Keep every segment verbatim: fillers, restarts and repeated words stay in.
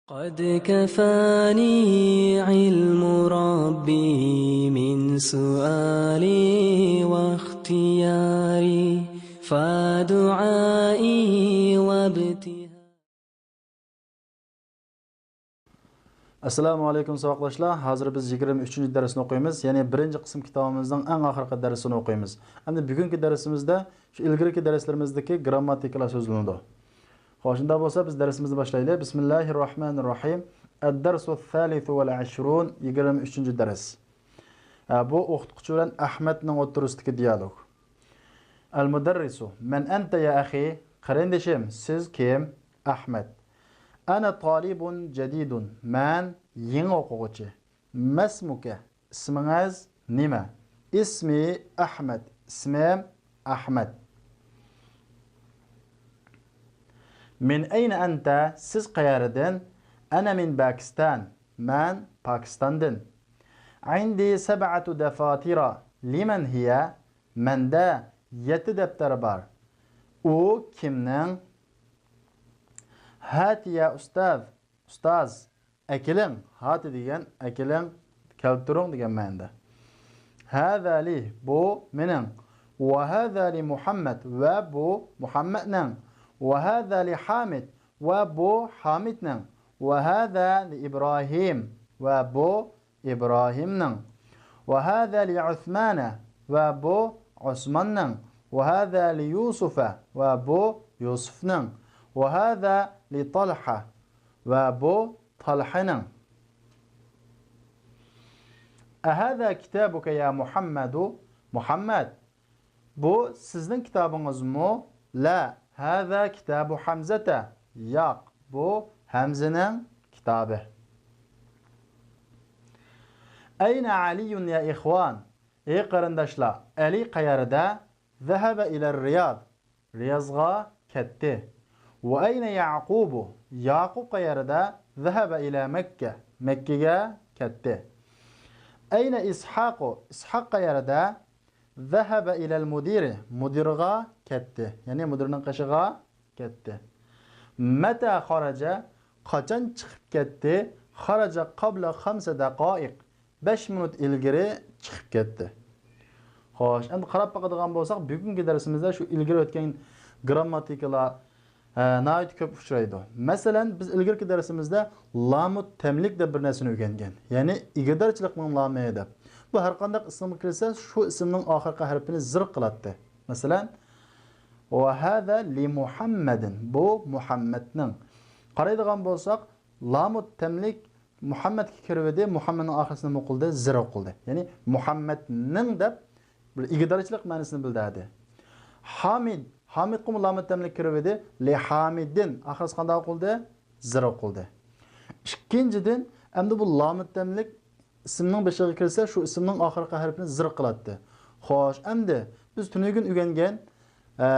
قد كفاني علم ربي من سؤالي واختياري، فدعائي وابتهالي. ئەسسالامۇ ئەلەيكۇم، ساۋاقداشلار. ھازىر بىز يىگىرمە ئۈچىنچى دەرسنى ئوقۇيمىز. يەنى بىرىنچى قىسىم كىتابىمىزنىڭ ئەڭ ئاخىرقى دەرسىنى ئوقۇيمىز. ئەمدى بۈگۈنكى دەرسىمىزدە شۇ ئىلگىرىكى دەرسلىرىمىزدىكى گرامماتىكىلار سۆزلىنىدۇ. خوش، شۇنداق بولسا بىز دەرسىمىزنى باشلايلى. بىسمىللاھىر راھمانىر راھىم. ئەددەرسۇ سالىسۇ ۋەل ئەشرۇن، يىگىرمە ئۈچىنچى دەرس. ھە، بۇ ئوقۇتقۇچى بىلەن ئەھمەدنىڭ ئوتتۇرىسىدىكى دىيالوگ. ئەلمۇدەررىسۇ، مەن ئەنتە يا ئەخى؟ قېرىندىشىم، سىز كىم؟ ئەھمەد. ئەنە تالىبۇن جەدىدۇن، مەن يېڭى ئوقۇغۇچى. مەسمۇكە، ئىسمىڭىز نېمە؟ ئىسمى ئەھمەد، ئىسمىم ئەھمەد. مىن ئەينە ئەنتە، سىز قەيەردىن؟ ئەنە مىن باكىستان، مەن پاكىستاندىن. عندي سبعة دفاتر، لمن هي؟ مەندە يەتتە دەپتەر بار. ئۇ كىمنىڭ؟ هات يا أستاذ، ئۇستاز، ئەكېلىڭ. هات دېگەن ئەكېلىڭ، كەلتۈرۈڭ دېگەن مەنىدە. هذا لي، بۇ مېنىڭ. وهذا لمحمد، ۋە بۇ مۇھەممەدنىڭ. وهذا لحامد، ۋە بۇ ھامىدنىڭ. وهذا لإبراهيم، ۋە بۇ ئىبراھىمنىڭ. وهذا لعثمان، ۋە بۇ ئوسماننىڭ. وهذا ليوسف، ۋە بۇ يۈسۈفنىڭ. وهذا لطلحة، ۋە بۇ تالھىنىڭ. أهذا كتابك يا محمد؟ مۇھەممەد، بۇ سىزنىڭ كىتابىڭىزمۇ؟ لا، هذا كتاب حمزة. ياق، بۇ ھەمزىنىڭ كىتابى. أين علي يا إخوان؟ ئەي قېرىنداشلار، ئەلى قەيەردە؟ ذهب إلى الرياض. رىيازغا كەتتى. وأين يعقوب؟ ياقۇپ قەيەردە؟ ذهب إلى مكة. مەككىگە كەتتى. أين إسحاق؟ ئىسھاق قەيەردە؟ ذهب إلى المدير، مۇدىرغا كەتتى. يەنى مۇدىرنىڭ قېشىغا كەتتى. متى خرج؟ قاچان چىقىپ كەتتى؟ خرج قبل خمس دقائق، بەش مىنۇت ئىلگىرى چىقىپ كەتتى. خوش، ئەمدى قاراپ باقىدىغان بولساق، بۈگۈنكى دەرسىمىزدە شۇ ئىلگىرى ئۆتكەن گرامماتىكىلار، ھە، ناھايىتى كۆپ ئۇچرايدۇ. مەسىلەن، بىز ئىلگىرىكى دەرسىمىزدە لامۇت تەملىك دەپ بىر نەرسىنى ئۆگەنگەن. يەنى ئىگىدارچىلىقنىڭ لامى دەپ. بۇ ھەرقانداق ئىسىمغا كىرسە، شۇ ئىسىمنىڭ ئاخىرقى ھەرپىنى زىر قىلاتتى. مەسىلەن، وهذا لمحمد، بۇ مۇھەممەدنىڭ. قارايدىغان بولساق، لامۇت تەملىك مۇھەممەدكە كىرىۋىدى، مۇھەممەدنىڭ ئاخىرىسىنى نېمە قىلدى؟ زىر قىلدى. يەنى مۇھەممەدنىڭ دەپ بىر ئىگىدارچىلىق مەنىسىنى بىلدۈردى. ھامىد، ھامىدقىمۇ لامۇت تەملىك كىرىۋىدى، لىھامىدىن. ئاخىرىسى قانداق قىلدى؟ زىر قىلدى. ئىككىنچىدىن، ئەمدى بۇ لامۇت تەملىك ئىسىمنىڭ بېشىغا كىرسە، شۇ ئىسىمنىڭ ئاخىرقى ھەرپىنى زىر قىلاتتى. خوش، ئەمدى بىز تۈنۈگۈن ئۆگەنگەن، ئە،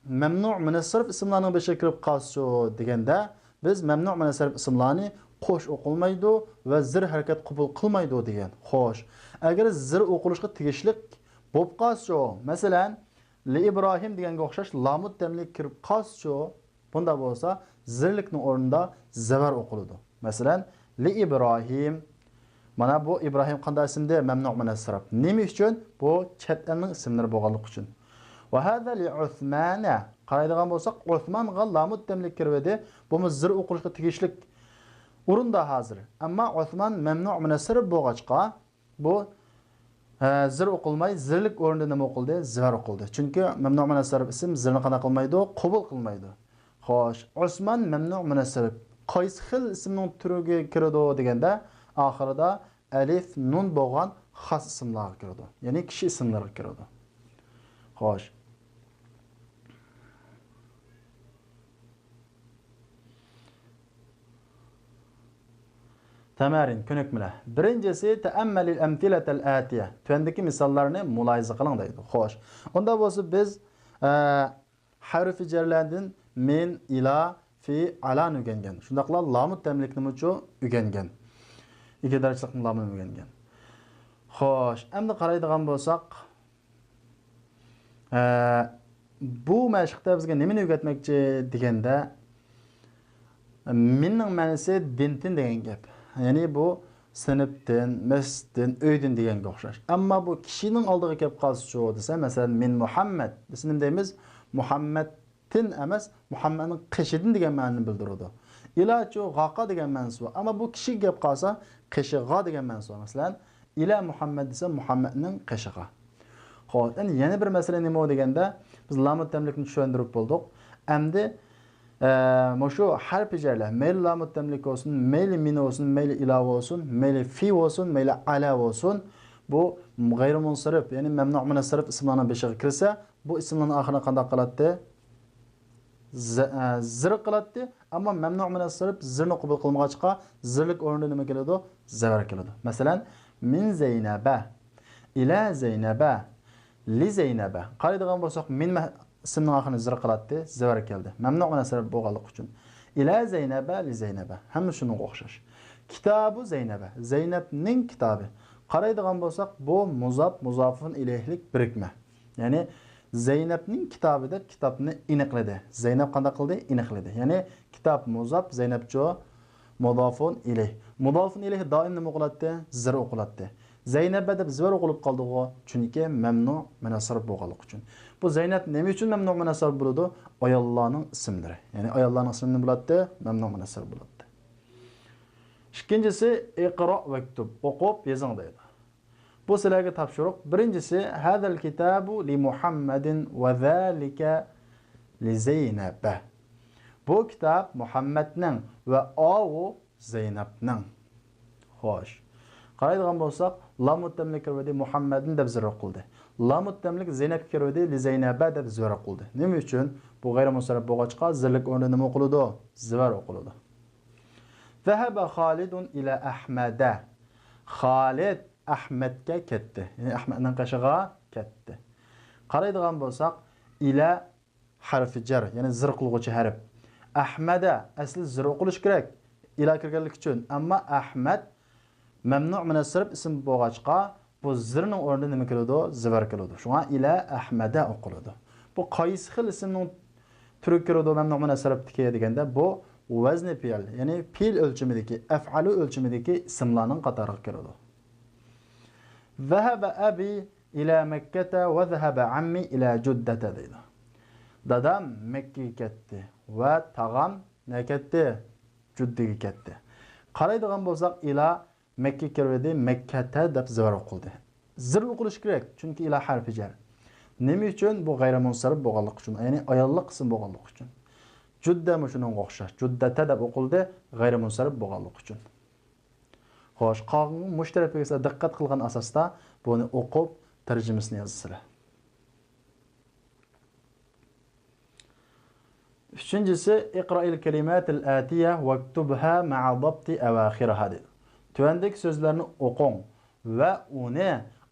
مەمنۇ مىنەسسەرف ئىسىملارنىڭ بېشىغا كىرىپ قالسىچۇ دېگەندە، بىز مەمنۇ مىنەسسەرف ئىسىملارنى قوش ئوقۇلمايدۇ ۋە زىر ھەرىكەت قوبۇل قىلمايدۇ دېگەن. خوش، ئەگەر زىر ئوقۇلۇشقا تېگىشلىك بولۇپ قالسىچۇ؟ مەسىلەن، لىئىبراھىم دېگەنگە ئوخشاش لامۇت تەملىك كىرىپ قالسىچۇ؟ بۇنداق بولسا، زىرلىكنىڭ ئورنىدا زەۋەر ئوقۇلىدۇ. مەسىلەن، لىئىبراھىم. مانا بۇ ئىبراھىم قانداق ئىسىمدى؟ مەمنۇ مىنەسسەرف. نېمە ئۈچۈن؟ بۇ چەت ئەلنىڭ ئىسىملىرى بولغانلىقى ئۈچۈن. ۋە ھازا لىئۇسمانە. قارايدىغان بولساق، ئۇسمانغا لامۇت تەملىك كىرىۋىدى. بۇمۇ زىر ئوقۇلۇشقا تېگىشلىك ئورۇندا ھازىر. ئەمما ئۇسمان مەمنۇ مىنەسسەرف بولغاچقا، بۇ، ھە، زىر ئوقۇلماي، زىرلىك ئورنىدا نېمە ئوقۇلدى؟ زەۋەر ئوقۇلدى. چۈنكى مەمنۇ مىنەسسەرف ئىسىم زىرنى قانداق قىلمايدۇ؟ قوبۇل قىلمايدۇ. خوش، ئۇسمان مەمنۇ مىنەسسەرف قايسى خىل ئىسىمنىڭ تۈرىگە كىرىدۇ دېگەندە، ئاخىرىدا ئەلىف، نۇن بولغان خاس ئىسىملارغا كىرىدۇ. يەنى كىشى ئىسىملىرىغا كىرىدۇ. خوش. تەمەرىن، كۆنۈكمىلەر. بىرىنچىسى، تەئەممەلىل ئەمسىلەتەل ئەتىيە. تۆۋەندىكى مىساللارنى مۇلاھىزە قىلىڭ دەيدۇ. خوش. ئۇنداق بولسا بىز، ئە، ھەرفى جەرلەردىن مىن، ئىلا، فى، ئالانى ئۆگەنگەن. شۇنداقلا لامۇت تەملىكنىمۇچۇ ئۆگەنگەن. ئىگىدارچىلىقنىڭ لامىنى ئۆگەنگەن. خوش، ئەمدى قارايدىغان بولساق، ئە، بۇ مەشىقتە بىزگە نېمىنى ئۆگەتمەكچى دېگەندە، مىننىڭ مەنىسى دىنتىن دېگەن گەپ. يەنى بۇ سىنىپتىن، مەسچىتتىن، ئۆيدىن دېگەنگە ئوخشاش. ئەمما بۇ كىشىنىڭ ئالدىغا كەپ قالسىچۇ دېسە، مەسىلەن، مىن مۇھەممەد دېسە نېمە دەيمىز؟ مۇھەممەدتىن ئەمەس، مۇھەممەدنىڭ قېشىدىن دېگەن مەنىنى بىلدۈرىدۇ. ئىلاچۇ غاقا دېگەن مەنىسى بار. ئەمما بۇ كىشىگە كەپ قالسا، قېشىغا دېگەن مەنىسى بار. مەسىلەن، ئىلە مۇھەممەد دېسە، مۇھەممەدنىڭ قېشىغا. خوش، ئەمدى يەنە بىر مەسىلە نېمە دېگەندە، بىز لامۇتتەملىكنى چۈشەندۈرۈپ بولدۇق. ئەمدى، ئە، مۇشۇ ھەرپى جەرلەر، مەيلى لامۇتتەملىك بولسۇن، مەيلى مىن بولسۇن، مەيلى ئىلا بولسۇن، مەيلى فى بولسۇن، مەيلى ئەلە بولسۇن، بۇ غەيرىمۇنسەرىپ، يەنى مەمنۇ مۇنەسسەرىپ ئىسىملارنىڭ بېشىغا كىرسە، بۇ ئىسىملارنىڭ ئاخىرىنى قانداق قىلاتتى؟ زە-، ئە، زىر قىلاتتى. ئەمما مەمنۇ مۇنەسسەرىپ زىرنى قوبۇل قىلمىغاچقا، زىرلىك ئورنىدا نېمە كېلىدۇ؟ زەۋەر كېلىدۇ. مەسىلەن، مىن زەينەبە، ئىلە زەينەبە، لى زەينەبە. قارايدىغان بولساق، مىن مە-، ئىسىمنىڭ ئاخىرىنى زىر قىلاتتى، زەۋەر كەلدى. مەمنۇ مۇنەسسەرىپ بولغانلىقى ئۈچۈن. ئىلە زەينەبە، لى زەينەبە. ھەممە شۇنىڭغا ئوخشاش. كىتابۇ زەينەبە. زەينەپنىڭ كىتابى. قارايدىغان بولساق، بۇ مۇزاپ، مۇزافۇن ئىلەيھلىك بىرىكمە. يەنى زەينەپنىڭ كىتابى دەپ كىتابنى ئېنىقلىدى. زەينەپ قانداق قىلدى؟ ئېنىقلىدى. يەنى كىتاب مۇزاپ، زەينەپچۇ مۇزافۇن ئىلەيھ. مۇزافۇن ئىلەيھ دائىم نېمە ئوقۇلاتتى؟ زىر ئوقۇلاتتى. زەينەبە دەپ زىۋەر ئوقۇلۇپ قالدىغۇ؟ چۈنكى مەمنۇ مۇنەسسەرىپ بولغانلىقى ئۈچۈن. بۇ زەينەپ نېمە ئۈچۈن مەمنۇ مۇنەسسەرىپ بولىدۇ؟ ئاياللارنىڭ ئىسىملىرى. يەنى ئاياللارنىڭ ئىسمى نېمە بولاتتى؟ مەمنۇ مۇنەسسەرىپ بولاتتى. ئىككىنچىسى، ئىقرا ۋەكتۇب، ئوقۇپ يېزىڭ دەيدۇ. بۇ سىلەرگە تاپشۇرۇق. بىرىنچىسى، ھازال كىتابۇ لى مۇھەممەدىن ۋە زالىكە لى زەينەبە. بۇ كىتاب مۇھەممەدنىڭ ۋە ئاۋۇ زەينەپنىڭ. خوش. قارايدىغان بولساق، لامۇتتەملىك كىرىۋىدى، مۇھەممەدنى دەپ زىر ئوقۇلدى. لامۇتتەملىك زەينەپكە كىرىۋىدى، لى زەينەبە دەپ زىۋەر ئوقۇلدى. نېمە ئۈچۈن؟ بۇ غەيرىمۇنسەرىپ بولغاچقا، زىرلىك ئورنىدا نېمە ئوقۇلىدۇ؟ زىۋەر ئوقۇلىدۇ. زەھەبە خالىدۇن ئىلە ئەھمەدە. خالىد ئەھمەدكە كەتتى. يەنى ئەھمەدنىڭ قېشىغا كەتتى. قارايدىغان بولساق، ئىلە ھەرپى جەر، يەنى زىر قىلغۇچى ھەرپ. ئەھمەدە، ئەسلى زىر ئوقۇلۇش كېرەك، ئىلا كىرگەنلىكى ئۈچۈن. ئەمما ئەھمەد مەمنۇ مۇنەسسەرىپ ئىسىم بولغاچقا، بۇ زىرنىڭ ئورنىدا نېمە كېلىدۇ؟ زىۋەر كېلىدۇ. شۇڭا ئىلە ئەھمەدە ئوقۇلىدۇ. بۇ قايسى خىل ئىسىمنىڭ تۈرىگە كىرىدۇ مەمنۇ مۇنەسسەرىپتىكى دېگەندە، بۇ ۋەزنى پېئىل، يەنى پېئىل ئۆلچىمىدىكى، ئەفئالۇ ئۆلچىمىدىكى ئىسىملارنىڭ قاتارىغا كىرىدۇ. زەھەبە ئەبى ئىلە مەككەتە ۋە زەھەبە ئەممى ئىلە جۇددەتە دەيدۇ. دادام مەككىگە كەتتى ۋە تاغام نەگە كەتتى؟ جۇددىگە كەتتى. قارايدىغان بولساق، ئىلا مەككىگە كىرىۋىدى، مەككەتە دەپ زىۋەر ئوقۇلدى. زىر ئوقۇلۇشى كېرەك، چۈنكى ئىلا ھەرپى جەر. نېمە ئۈچۈن؟ بۇ غەيرىمۇنسەرىپ بولغانلىقى ئۈچۈن، يەنى ئاياللىق ئىسىم بولغانلىقى ئۈچۈن. جۇددەمۇ شۇنىڭغا ئوخشاش. جۇددەتە دەپ ئوقۇلدى، غەيرىمۇنسەرىپ بولغانلىقى ئۈچۈن. خوش، قالغان مۇشۇ تەرەپكە سىلەر دىققەت قىلغان ئاساستا بۇنى ئوقۇپ، تەرجىمىسىنى يازىسىلەر. ئۈچىنچىسى، ئىقرائىل كەلىماتىل ئەتىيە ۋەكتۇبھا مەئە زەبتى ئەۋاخىرىھا دەيدۇ. تۆۋەندىكى سۆزلەرنى ئوقۇڭ ۋە ئۇنى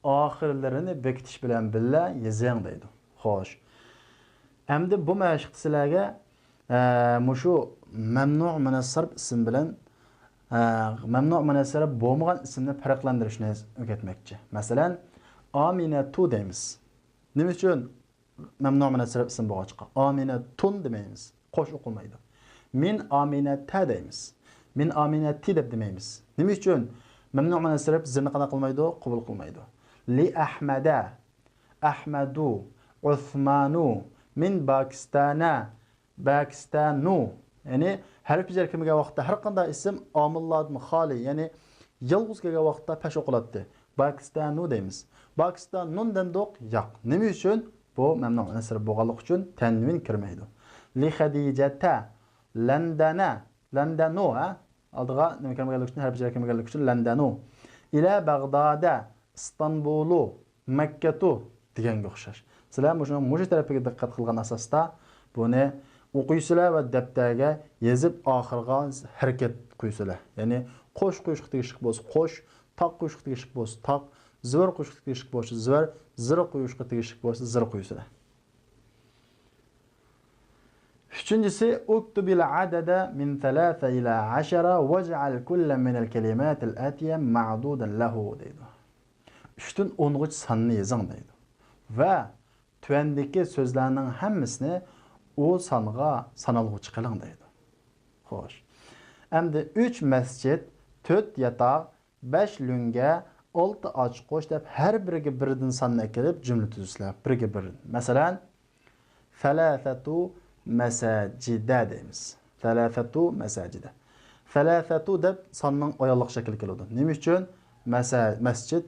ئاخىرلىرىنى بېكىتىش بىلەن بىللە يېزىڭ دەيدۇ. خوش. ئەمدى بۇ مەشىقتە سىلەرگە، ئە، مۇشۇ مەمنۇ مۇنەسسەرىپ ئىسىم بىلەن، ئە، مەمنۇ مۇنەسسەرىپ بولمىغان ئىسىمنى پەرقلەندۈرۈشنى ئۆگەتمەكچى. مەسىلەن، ئامىنەتۇ دەيمىز. نېمە ئۈچۈن مەمنۇ مۇنەسسەرىپ ئىسىم بولغاچقا، ئامىنەتۇن دېمەيمىز. قوش ئوقۇلمايدۇ. مىن ئامىنەتە دەيمىز. مىن ئامىنەتى دەپ دېمەيمىز. نېمە ئۈچۈن؟ مەمنۇ مۇنەسسەرىپ زىرنى قانداق قىلمايدۇ؟ قوبۇل قىلمايدۇ. لى ئەھمەدە، ئەھمەدۇ، ئۇسمانۇ، مىن باكىستانە، باكىستانۇ. يەنى ھەرپى جەر كىرمىگەن ۋاقىتتا ھەر قانداق ئىسىم ئامىللاردىن خالىي، يەنى يالغۇز كەلگەن ۋاقىتتا پەش ئوقۇلاتتى. باكىستانۇ دەيمىز. باكىستانۇن دەمدۇق؟ ياق. نېمە ئۈچۈن؟ بۇ مەمنۇ مۇنەسسەرىپ بولغانلىقى ئۈچۈن تەنۋىن كىرمەيدۇ. لى خەدىجەتە، لەندەنە، لەندەنۇ، ھە؟ ئالدىغا نېمە كىرمىگەنلىكى ئۈچۈن، ھەرپى جەر كىرمىگەنلىكى ئۈچۈن لەندەنۇ. ئىلە بەغدادە، ئىستانبۇلۇ، مەككەتۇ دېگەنگە ئوخشاش. سىلەر مۇشۇنىڭ مۇشۇ تەرىپىگە دىققەت قىلغان ئاساستا بۇنى ئوقۇيسىلەر ۋە دەپتەرگە يېزىپ، ئاخىرىغا ھەرىكەت قويىسىلەر. يەنى قوش قويۇشقا تېگىشلىك بولسا قوش، تاق قويۇشقا تېگىشلىك بولسا تاق، زىۋەر قويۇشقا تېگىشلىك بولسا زىۋەر، زىر قويۇشقا تېگىشلىك بولسا زىر قويىسىلەر. ئۈچىنچىسى، ئۇكتۇبىل ئەدەدە مىن سەلاسە ئىلە ئەشەرە ۋەجئەل كۇللەن مىنەل كەلىماتىل ئەتىيە مەئدۇدەن لەھۇ دەيدۇ. ئۈچتىن ئونغىچە ساننى يېزىڭ دەيدۇ. ۋە تۆۋەندىكى سۆزلەرنىڭ ھەممىسىنى ئۇ سانغا سانالغۇچە قىلىڭ دەيدۇ. خوش. ئەمدى ئۈچ مەسچىت، تۆت ياتاق، بەش لۆڭگە، ئالتە ئاچقۇچ دەپ ھەر بىرىگە بىردىن ساننى ئەكېلىپ جۈملە تۈزۈسىلەر. بىرگە بىردىن. مەسىلەن، ثلاثة مساجد دەيمىز. ثلاثة مساجد. ثلاثة دەپ ساننىڭ ئاياللىق شەكلى كېلىدۇ. نېمە ئۈچۈن؟ مەسە-، مەسچىت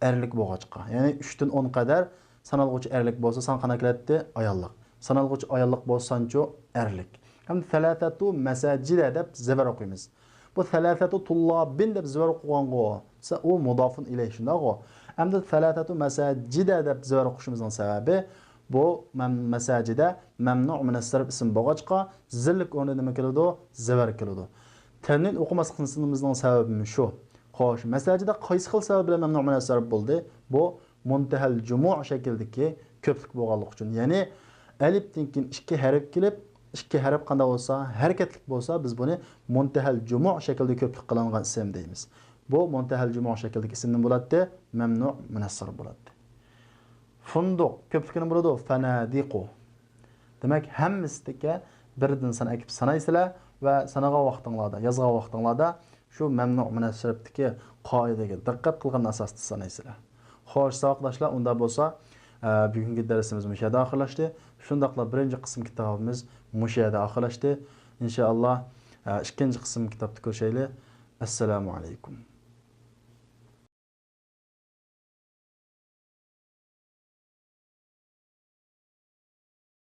ئەرلىك بولغاچقا. يەنى ئۈچتىن ئون قەدەر سانالغۇچى ئەرلىك بولسا، سان قانداق كېلەتتى؟ ئاياللىق. سانالغۇچى ئاياللىق بولسا، سانچۇ ئەرلىك. ھەم ثلاثة مساجد دەپ زېۋەر ئوقۇيمىز. بۇ ثلاثة طلاب دەپ زېۋەر ئوقۇغانغۇ؟ دېسە، ئۇ مۇدافۇن ئىلەيھ، شۇنداقغۇ؟ ئەمدى ثلاثة مساجد دەپ زېۋەر ئوقۇشىمىزنىڭ سەۋەبى، بۇ مەن-، مەساجىدە مەمنۇ مىنەس سەرف ئىسىم بولغاچقا، زىللىك ئورنىدا نېمە كېلىدۇ؟ زېۋەر كېلىدۇ. تەنۋىن ئوقۇماسلىقنىڭ سەۋەبىمۇ شۇ. خوش، مەساجىدە قايسى خىل سەۋەب بىلەن مەمنۇ مىنەس سەرف بولدى؟ بۇ مۇنتەھەل جۇمۇ شەكلىدىكى كۆپلۈك بولغانلىقى ئۈچۈن. يەنى ئەلىپتىن كېيىن ئىككى ھەرپ كېلىپ، ئىككى ھەرپ قانداق بولسا، ھەرىكەتلىك بولسا، بىز بۇنى مۇنتەھەل جۇمۇ شەكلىدە كۆپلۈك قىلىنغان ئىسىم دەيمىز. بۇ مۇنتەھەل جۇمۇ شەكلىدىكى ئىسىم نېمە بولاتتى؟ مەمنۇ مىنەس سەرف بولاتتى. فۇندۇق، كۆپلۈكى نېمە بولىدۇ؟ فەنادىقۇ. دېمەك، ھەممىسىدىكى بىردىن سان ئەكىپ سانايسىلەر ۋە سانىغان ۋاقتىڭلاردا، يازغان ۋاقتىڭلاردا شۇ مەمنۇ مىنەس سەرفتىكى قائىدىگە دىققەت قىلغان ئاساستا سانايسىلەر. خوش، ساۋاقداشلار، ئۇنداق بولسا، ئە، بۈگۈنكى دەرسىمىز مۇشۇ يەردە ئاخىرلاشتى. شۇنداقلا بىرىنچى قىسىم كىتابىمىز مۇشۇ يەردە ئاخىرلاشتى. ئىنشائاللا، ئە، ئىككىنچى قىسىم كىتابتا كۆرۈشەيلى. ئەسسالامۇ ئەلەيكۇم.